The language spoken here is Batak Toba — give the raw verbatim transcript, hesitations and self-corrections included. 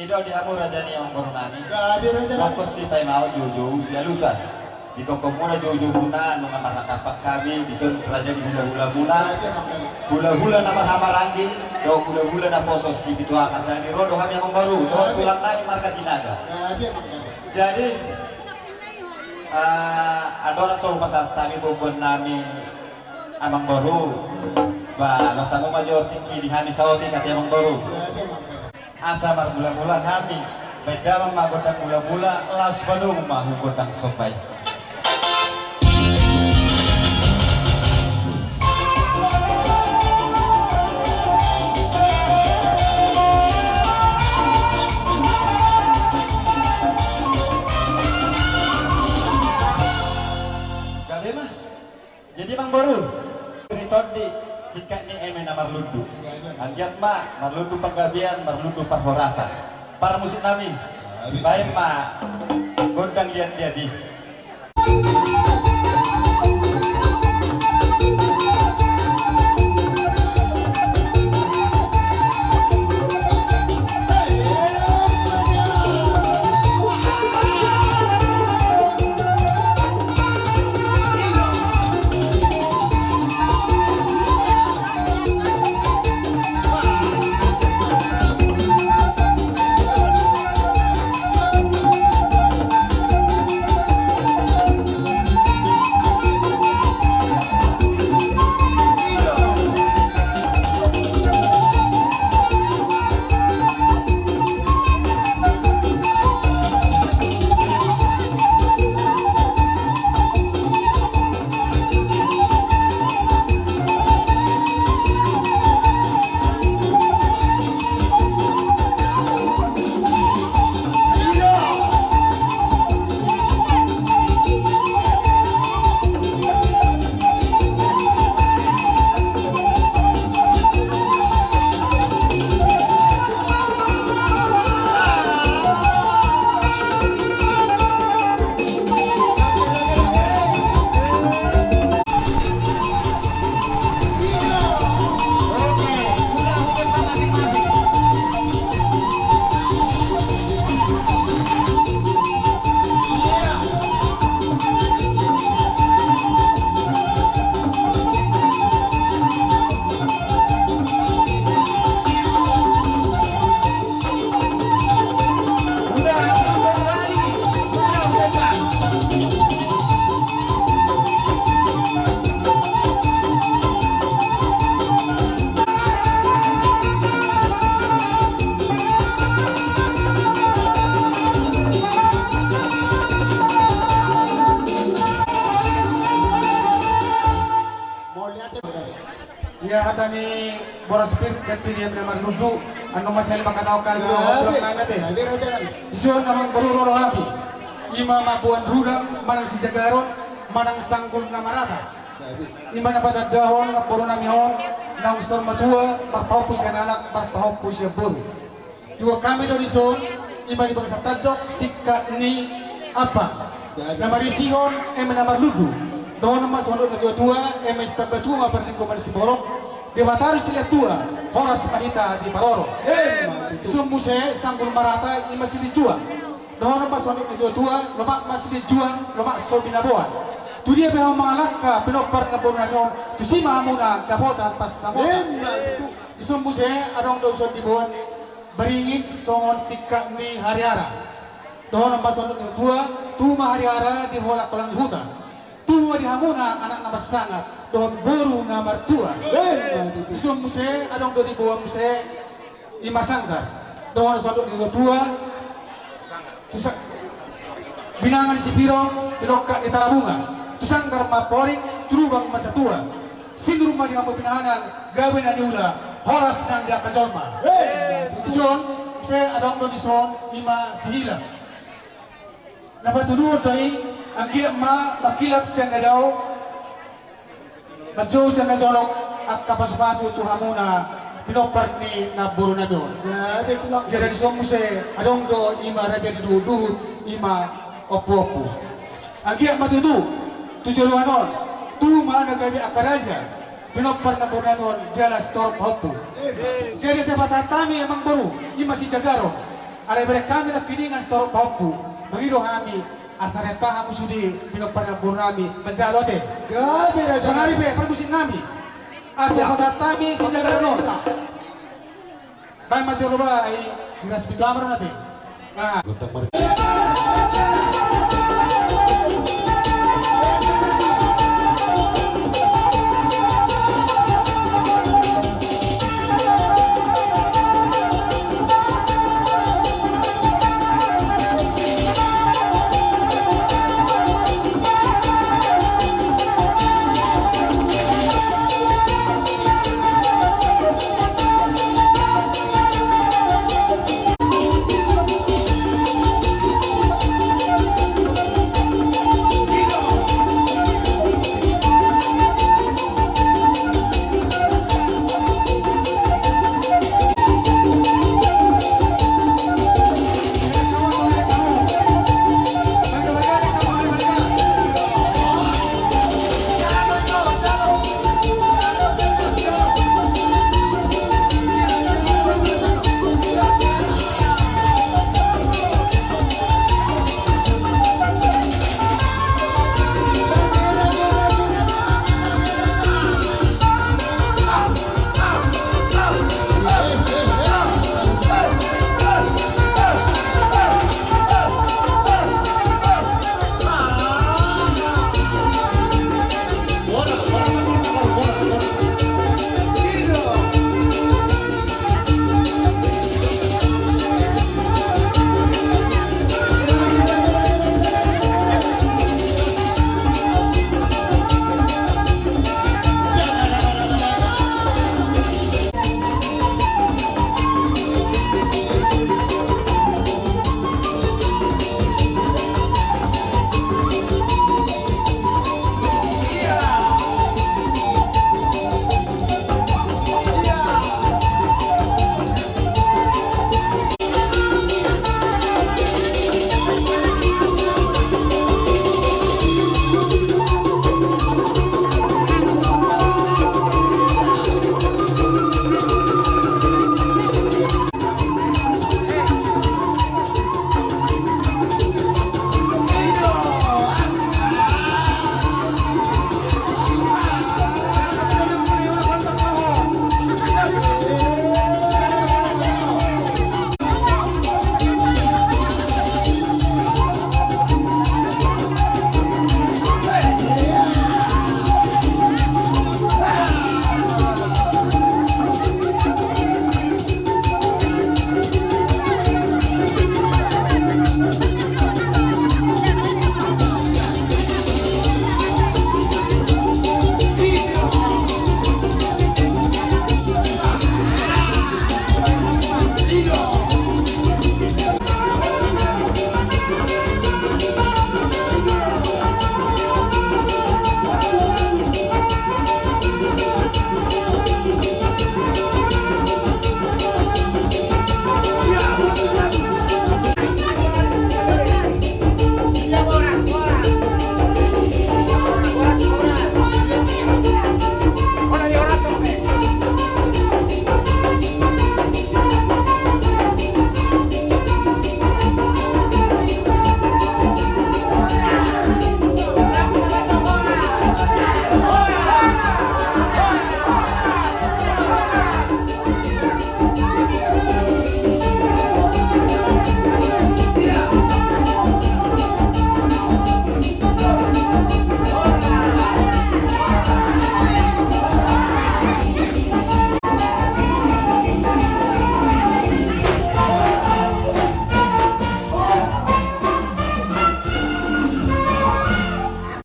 I do di hamu raja ni amangboru nami. Gabe raja nami. Pokok si paima on joujou sialusan. Di tongtong muna joujou muna nunga marhaha hami dison raja ni hulahula muna. Gabe amang gabe. Hulahula na marhahamaranggi dohot hulahula naposo si pitu angka, sahali ro do hami amangboru dohot tulang nami marga Sinaga. Gabe amang gabe. Jadi, ah, andorang so hupasahat hami boan nami amangboru, ba las hamu ma jo tingki di hami saotik ate amangboru. Gabe amang gabe. Asa marmulamula hami, baen damang ma gondang mulamula, laos padomu ma hu gondang somba i. Gabe ma. Jadi amangboru, ni tondi singkat ni eme na marlundu. Anggiat ma marlundu panggabean, marlundu parhorasan. Para musik nami, baen ma gondang liat-liat i. Ia hata ni boras pir ganti dia na marlundu, annon ma sahali mangkatahon hami do. Gabe, gabe raja nami. Dison amangboru ro do hami. Ima ma boan rudang manang sijagaron manang sanggul na marata. Gabe. Ima na patandahon boru nami on naung saur matua, marpahompu sian anak, marpahompu sian boru. Diboan hami do dison, ima di bagasan tandok singkat ni ampang na marisihon eme na marlundu. Dohonon ma songon dok ni natuatua, eme sitamba tua ma pardenggan ni siborok, Debata do silehon tua, horas ma hita diparorot. Emma tutu. Dison muse sanggul marata ima silinjuang. Dohonon ma songon dok ni natuatua, lomak ma silinjuang, lomak so binaboan. Tudia pe hamu mangalangka pinompar ni namboru nami on, tusi ma hamuna dapotan pansamotan. Emma tutu. Dison muse adong do dison diboan baringin songon singkat ni hariara. Dohonon ma songon dok ni natuatua, tubu ma hariara di holangkolang ni huta. Tubu ma di hamuna anak na marsangap dohot boru na martua. Emma tutu. Dison muse adong do diboan muse ima sanggar. Dohonon songon dok ni natuatua, tu sa-, binanga ni Sipirong, di dongka ni Tarabunga. Tu sanggar ma amporik, tu lubang ma satua. Sinur ma di hamuna pinahangan, gabe na niula, horas nang di angka jolma. Dison, muse adong do dison, ima sihila. Na patuduhon do i, anggiat ma mangkilap sian na dao, manjou sian na jonok, angka pasupasu tu hamuna pinompar ni namboru nami on. Jadi dison muse adong do ima raja ni duhutduhut, ima ompuompu. Anggiat ma tutu tu joloan on, tubu ma na gabe angka raja pinompar namboru nami on jala sitorop pahompu. Jadi asa pasahat hami amangboru, ima sijagaron. Alai bereng hami nangkiningan sitorop pahompu, mangido hami asa rentaha hamu sude pinompar namboru nami manjalo ate. Gabe raja. Sonari pe parmusik nami, asa pasahat hami sijagaron on. Baen ma jolo ba ai, di ras pitu amar nate. Nah.